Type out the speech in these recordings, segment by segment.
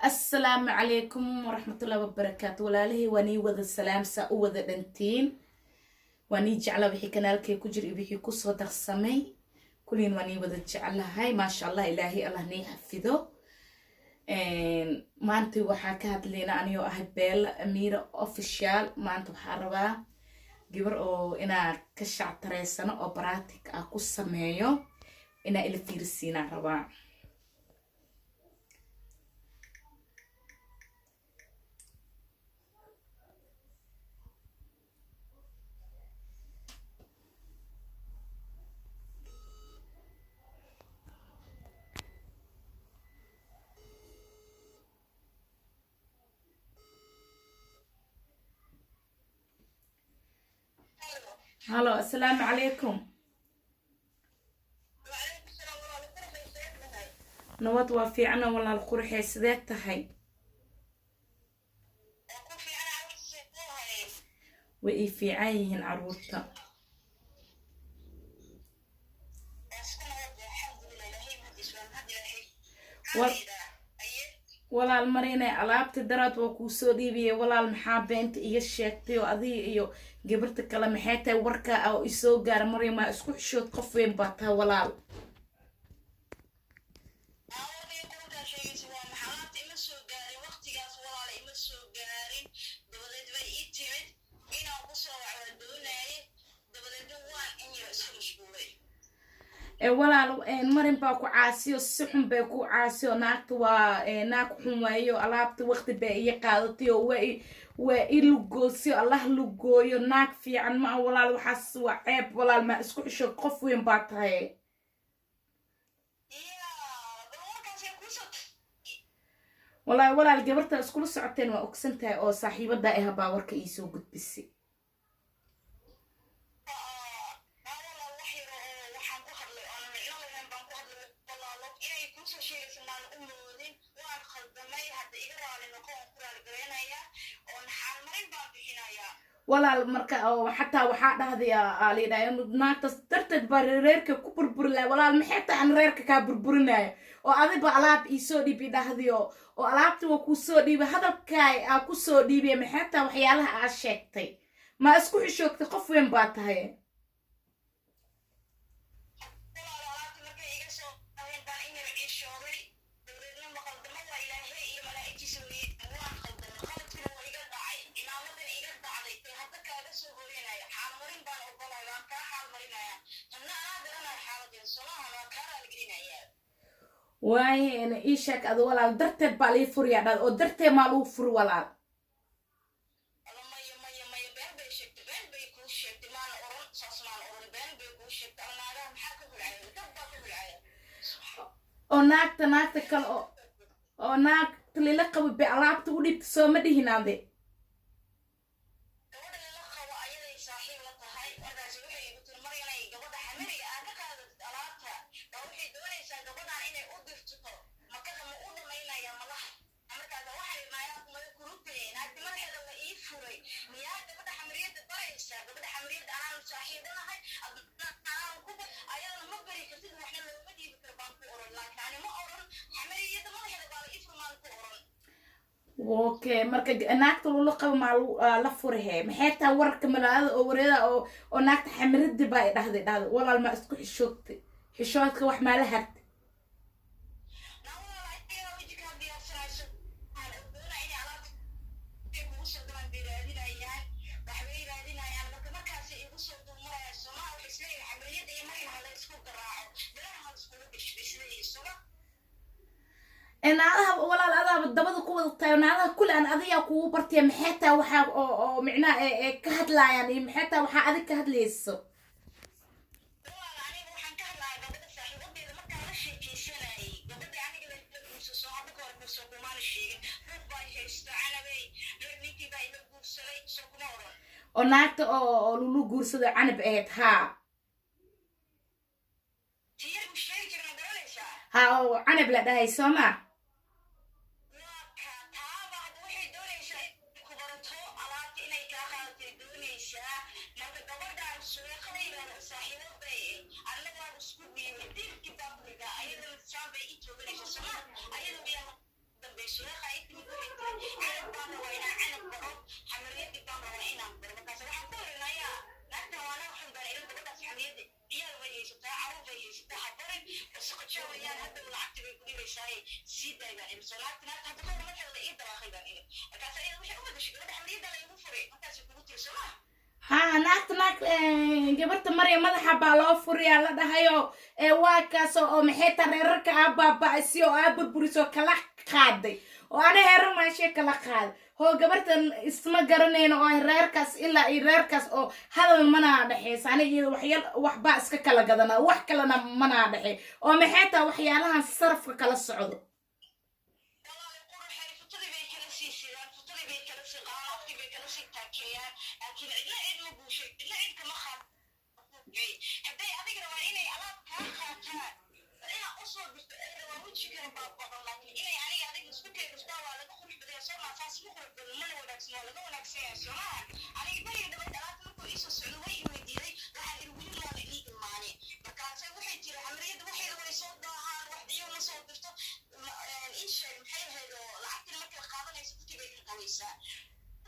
Assalaamu calaykum waraxmatullahi wabarakaatu. Walaalihii, waa nii wada salaamsa u wada dhantiin, waa nii jeclaa. Wixii kanaalkay ku jira iyo wixii kusoo darsamay kulliin waa nii wada jeclahay. Maasha Allah, Ilaahay Allah nii xafido. Maanta waxaa ka hadlaynaa anigoo ahay Beela Amiira Official. Maanta waxaa rabaa gabar oo inaa ka shactareysano oo prank ah ku sameeyo inaa ila fiirsiinaa rabaa. Halo, assalaamu calaykum. Nabad, waa fiicana walaal qurxee, sidee tahay? Way ii fiican yihiin caruurta. Walaal Marinay, alaabta daraad waa kuu soo dhiibiyay. Walaal, maxaa beenta iga sheegtay oo adiga iyo gabarta kale? Maxay tahay warka oo isoo gaara? Maryam, maa isku xishood? Qof weyn baa tahay, walaal. Aawadii kulankaa sheegaysa waa maxaa? Alaabta ima soo gaarin waqtigaas, walaala, ima soo gaarin. Dabadeed bay ii timid inaan kusoo wacwaa doonaaye, dabadeedna waan in yaro isku mashquulay. Walaal, Marin baa ku caasiyo, si xun bay ku caasiyo. Naagta waa naag xun waayo. Alaabta waqti bay iga qaadatay oo waa i lugoosiyo. Allah lugooyo, naag fiican ma ah. Walaal, waxaas waa ceeb. Walaal, maa isku xishood? Qof weyn baa tahay. Yaa bal warkaasay kuusoo Walaahi walaal, gabarta iskula socoteen waa ogsan tahay oo saaxiibada ah baa warka iisoo gudbisay. Walaal, wax yaro oo waxaan ku hadlay oon micno lahayn baan ku hadlay. Walaalo, inay kuusoo sheegaysa maan u moodin, waan khaldamay. Hadda iga raali noqo, oon ku raali garaynayaa oon xaalmarin baan bixinayaa. Walaal, marka oo xataa waxaa dhahday aa layidhaha naagtaas darteed baa reerka ku burburi lahay. Walaal, maxay tahay aan reerka kaa burburinayo oo adiba alaab iisoo dhiibi dhahday oo alaabta waa kuu soo dhiibay, hadalkaay aa ku soo dhiibay? Maxay tahay waxyaalaha aa sheegtay? Ma isku xishoogtay? Qof weyn baa tahay. Walaal, alaabta markay iga soo aheen baan in yar ciishooday, dabadeedna ma khaldamo. Waa Ilaahay iyo malaa'igtiisa weye, waan khaldamay, khaladkuna waa iga dhacay, cimaamadan iga dhacday ee hadda kaaga soo hooyanaya. Xaalmarin baan ogolay, waan kaa xaalmarinaya. Tanna anaa garanaya xaaladeeda somaha, waan kaa raaligelinayaa. Waaye ii sheeg adu, walaal, darteed baa lii furiyaa dhahday oo darteed maa lagu furi, walaal? Alla, maya, maya, maya, been bay sheegtay, been bay kuu sheegtay. Maana oran saas, maana oran, been bay kuu sheegtay. Alla, naagaha maxaa ka hulcaya? Dad baa ka hulcaya. Oo naagta kale oo naagta lila qabo bay alaabta u dhibta, soo ma dhihin ade? Gabadha lala qabo ayaday saaxiib la tahay. Markaasi waxay igu tiri, Maryanay, gabadha xamariga aa ka qaadatid alaabta baa waxay doonaysaa gabadhan inay u dirto makada, ma u dhamaynaya malaha. Markaas waxay maayaa mada kurugtay, naagti madaxeeda la ii furay. Miyaa gabadha xamariyadda baraysaa? Gabadha xamariyadda anaan saaxiibo nahay, anaan ku ayadana ma bari kartid, waxna looma dhiibi karo baan ku oran. Laakiin ani ma oran xamariyadda madaxeeda baa la ii furmaan ku oran. Okay, marka naagta lula qabo maa la furihe? Maxay tahay wararka magaalada oo wareeda oo naagta xamiradi baa i dhahday? Walaal, maa isku xishoogtay? Xishoodka wax maa la hartay? Naa walaal, ayagaa weji kaa diyaarsanayso. Waxaan doonaa inay alaabta kugu soo galaan bay raadinayaan, waxbay raadinayaan. Marka markaasay igu soo dulmarayaan somaa, waxay isleeyihin xamariyadda iyo Maryam ha la isku garaaco, biraha ha iskugu dhish bay isleeyihin soma. Ee naadaha, walaal, adaaba dabada ku wada tahay. Naadaha kule aan adigaa kugu bartay. Maxay tahay waxaa oo micnaha ee ka hadlaayaan iyo maxay tahay waxaa adig ka hadlayso? Walaal, aniga waxaan ka hadlayaa gabadha saaxiibadeeda markaan la sheekeysanayay, gabadha aniga la guurso soo hadda ka hor guurso kumaana sheegin. Ruux baa haysto Canabey, ninkii baa ila guursaday, soo kuma oran? Oo naagta oo lulu guursado Canab ahayd, haa. Tiyar u sheegi jiray, ma garanaysaa? Haa, oo Canab la dhahay, soo ma? Waa ka taaba hadda waxay doonaysaa inay ku barato, alaabta inay kaa qaadatay doonaysaa. Marka gabadhan Suleeqa la yidhahdo saaxiibaday anna waan isku dhiibay, dilki baa ku dhigaa, ayadana saan bay ii tooganaysaa soma, ayada miyaa dambe Suleeqa. Sii daay baan iri. Soo naagta naagta hadda kahor markeeda la ii dalaaqay baan iri. Markaas ayada waxay u bedashay gabadha xamriyadda la igu furay, markaasay kugu tiri, soo maa? Haa, naagta naag gabarta Marya madaxa baa loo furiyaa la dhahayo. Ee waa kaas oo maxay ta reerarka aa baaba'isay oo aa burburisoo kala qaaday oo ana heerar maashee kala qaaday. Hoo, gabartan isma garanayno oo reerkaas ilaa iyo reerkaas oo hadal manaa dhexeysa. Ani iyada waxyal waxbaa iska kala gadanaa, wax kalena manaa dhexey oo maxay taa waxyaalahan sarafka kala socdo. Walaali quruxay, futadii bay kala sii sidaan, futadii bay kala sii qaadaan, afkii bay kala sii taakeeyaan, laakiin cidna cid ma guushay, cidna cid kama qaad. Hadday adiga rabaan inay alaab kaa qaataan, inaa usoo dirto ay rabaan, wejigana baabadan, laakiin inay aniga adiga isku keenistaa waa laga qurux badaya, soo maa? Saas ma qurux badan, mana wanaagsan, waa laga wanaagsan yahay, soo maa? Aniga beriga dhaweyd alaabta markuu iisoo socdo way i weydiiday. Waxaan iri weli maada ii imaanin. Markaasay waxay tiri xamriyadda waxayda way soo daahaan, wax ciyo ma soo dirto. Ii sheeg maxay ahayd oo lacagtina markay qaadanayso dadkii bay ka qabaysaa.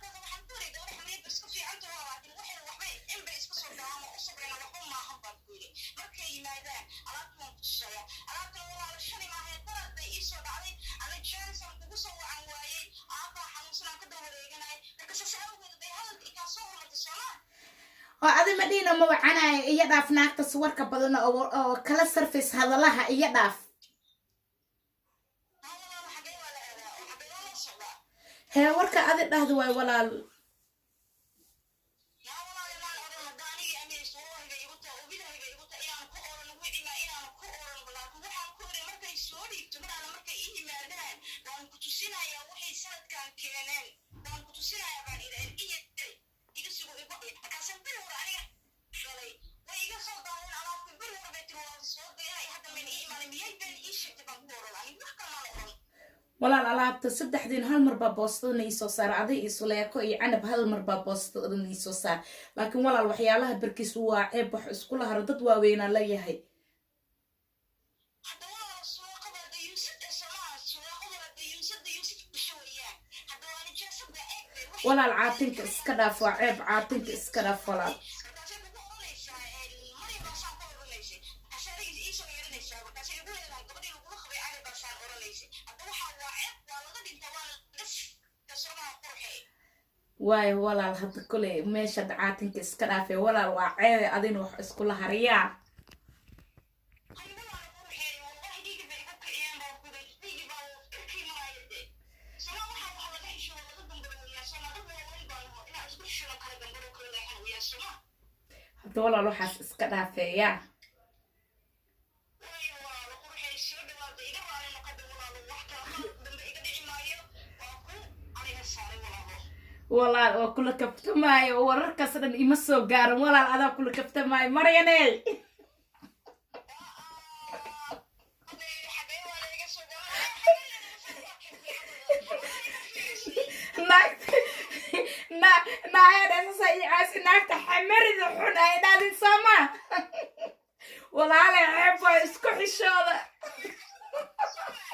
Markaas waxaan ku iri gabadha xamriyadda iska fiicanta waa, laakiin waxayda waxbay in bay iska soo daahaan oo u sabrayna, waxba maahan baan ku yidhi. Markay yimaadaan alaabta waan ku tusaya. Alaabtan walaala shalay maahayd, darad bay ii soo dhacday. Ana jansan kugu soo wacan waayey, aabbaa xanuunsanaan ka daba wareeganay. Marka saas awgeed bay hadalka ikaa soo hormartay, soomaa? Oo adi ma dhiina ma wacanaya iyo dhaaf naagta warka badan oo kala sarfays hadalaha iyo dhaaf. Haa walaala, xagee waa la aadaa oo xagee waa loo socdaa? Hee, warka adi dhahda waay, walaal. Yaa walaal, maan oran. Hadda anigii aaminayso, wallahi bay igu tahay oo bilahi bay igu tahay inaanu ku oran wicima, inaanu ku oran. Laakiin waxaan ku oray markay soo dhiibto, mar alla markay ii yimaadaan waan ku tusinayaa waxay sanadkan keeneen, waan ku tusinayaa baan idhahen. Iyo iga sugo igu. Markaasaan beri hore aniga shalay way iga soo daaheen alaabta. Beri hore bay tiri waan soo diray, hadda mayn ii imaanin, miyay been ii sheegtay baan ku oran. Aniga wax kale maan oran. Walaal, alaabta saddexdiin hal mar baa boostadana iisoo saara. Aday iyo Suleeko iyo Canab hal mar baa boostadana iisoo saara. Laakiin walaal, waxyaalaha barkiis waa ceeb wax iskula haro, dad waaweynaa leeyahay. Hadda walaal, suuqada dayuusada somaa, suuqada dayuusada yuusuf dhasho weeyaan. Hadda waa nijaasada eeg bay waxay. Walaal, caatinka iska dhaaf, waa ceeb. Caatinka iska dhaaf, walaal. Markaasay kugu oranaysaa Mari baasaan ku oranaysay. Markaasay adiga iisoo yeeranaysaa, markaasay igu leedahay gabadhii lagula qabay cali baasaan oranaysay. Hadda waxaa waa ceeb, waa laga dhintaa, waana laga somaa, qurxey. Waayo walaal, hadda koley meesha caatinka iska dhaafay. Walaal, waa ceebe adina wax iskula hariyaa. Hay walaal qurxey, wallahi dhiigi bay igu kiciyeen baa kuday, dhiigi baa irkii maraaya de. Somaa waxaa waxa laga hesho waa laga gambaro weeyaan, somaa? Dad waaweyn baan naho, inaan isku heshino kala gambaro kala leexan weeyaan, somaa? Hadda walaal, waxaas iska dhaafeeyaa. Waayo walaalo qurxey, soo dhawaada, iga raali noqoda walaalo, wax kala qalad dambe iga dhici maayo, waa ku aniga saaray walaalo. Walaal, waa kula kaftamaayo. Wararkaas dhan ima soo gaaran walaal, adaa kula kaftamaayo, Maryaney. Xagee waa la iga soo gaaray? Naagta na naayadhasasa ii caasi, naagta xamarida xun ay dhaadin sooma? Walaale, ceeb waa, isku xishooda. Canab xamari,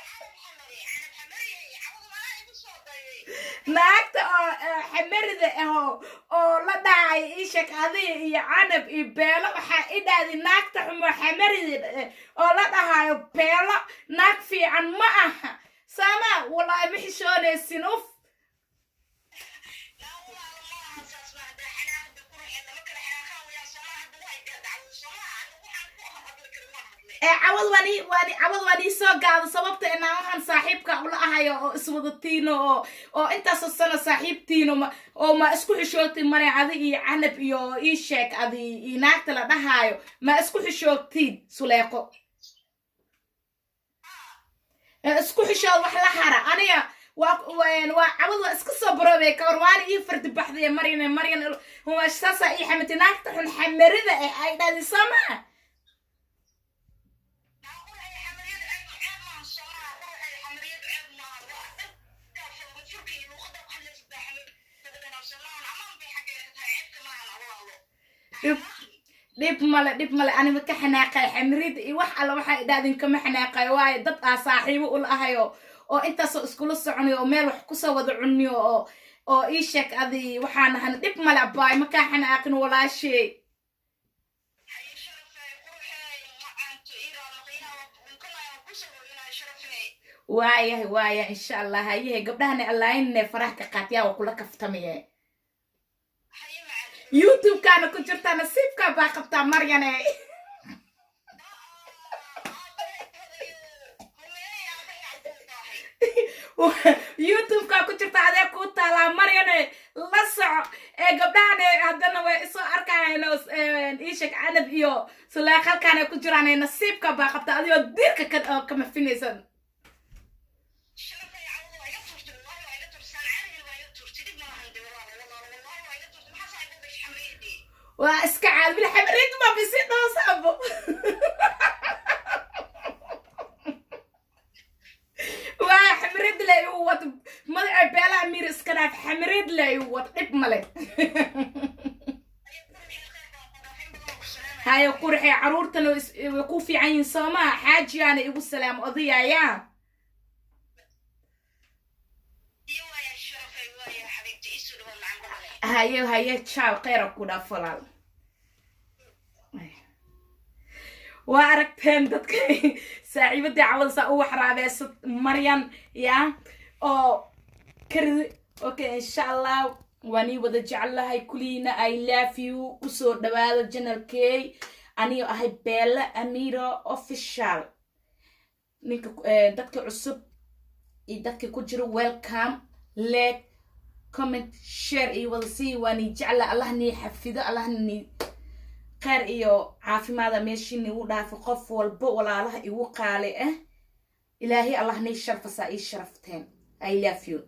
canab xamari, cawada manaa igu soo dayay. Naagta oo xamarida ahoo oo la dhacay ishak, adiga iyo Canab iyo Beelo waxaa i dhahday naagta xumo xamarida oo la dhahayo Beelo naag fiican ma aha sama. Walaahi ma xishoonaysin, uf. Naa walaalo, maaha saas ma. Hadda xanaaqda quruxeed lama kala xanaaqaa weeyaan, somaa? Hadda waa igardacday, somaa? Anigu waxaan ku hadli karin waan hadlay. Ee cawad waan ii waan cawad waan ii soo gaado sababta inaan waxaan saaxiibka ula ahayo oo iswadatiino oo intaasoo sano saaxiibtiino ma oo ma isku xishoogtin mare? Adi iyo Canab iyo ii sheeg adi iyo naagta la dhahaayo ma isku xishoogtiin? Suleeqo. Ee isku xishood wax la hara. Aniga waa cawad waa iska soo baroobay ka hor, waana ii fardi baxday. Maryan, Maryan waa saasaa ii xamatay, naagta xun xamarida eh ay dhahday soomaa? Naa quruxay, xamariyadu ceeb ceeb maaha, somaa? Quruxay, xamariyadu ceeb maaha, waa dhankaa furka iyo luuqada ku hadlaysa baa xamariyada, somaa? Amaan bay xaggeeda ka tahay, ceebka maahan walaalo. Dhib dhib male, dhib male. Anima ka xanaaqay xamrida iyo wax alla waxaa idhahdin kama xanaaqay, waayo dad aa saaxiibo ula ahayo oo intaasoo iskula soconayo oo meel wax kusoo wada cuniyo oo ii sheeg adi waxaan ahan. Dhib male abaay, ma kaa xanaaqin walaashay. Haye sharafay, quruxay, macanto ii raali noqo, inaa unkanaya ku soo hoyanaya, sharafay. Waayahay, waaya, insha Allah. Hayehe, gabdhahana allaayinne farax ka qaatyaa, waa kula kaftamaye. Haye macaan. YouTube-kaana ku jirtaa, nasiibkaa baa qabtaa, Maryane. YouTube-kaa ku jirta, adee kuu taalaa, Maryane, la soco. Ee gabdhahane haddana way isoo arkayaan, iisheg, Canab iyo Suleeq halkaan ay ku jiraan. Nasiibka baa qabta adigoo diirka ka oo kama finaysan. Sharafay, cawda waa iga tuurtay, wallahi waa iga tuurtay, caadigan waa iga tuurtay. Dhib malahan de, walaal, walaal, wallahi waa iga tuurtay. Maxaa saa igu gashay xamriyadii? Waa iska caad bil xamriid ma bisi dhoosaabo. Waa xamriid le igu wad madaxa Beelaha Miir, iska dhaaf, xamriid le igu wad, dhib male. Ayo qurxi, khayr baa ku dhaafin badan, ku salaamaya. Haye qurxee, caruurtana way ku fiican yihiin, soomaa? Xaajiyaana igu salaam odayaaya. Iyo waaya sharafay, waaya xabiibti, iisoo dhawaad macaan badanay. Haye, haye, ciao, kheyra ku dhaaf, walaal. Waa aragteen dadka saaxiibadii cawada saa u waxraabeesa Maryan ya oo kari. Okay, insha Allah waan ii wada jeclahay kuliina. I love you. Kusoo dhawaada channelkey, anigo ahay Beela Amiro Official. Ninka dadka cusub iyo dadka ku jiro, welcome. Like, comment, share iyo wada sii. Waan ii jecla. Allah nii xafido, Allah nii kheyr iyo caafimaada meeshii nigu dhaafo. Qof walbo walaalaha igu qaali ah, Ilaahay Allah nii sharfasaa, ii sharafteen. I love you.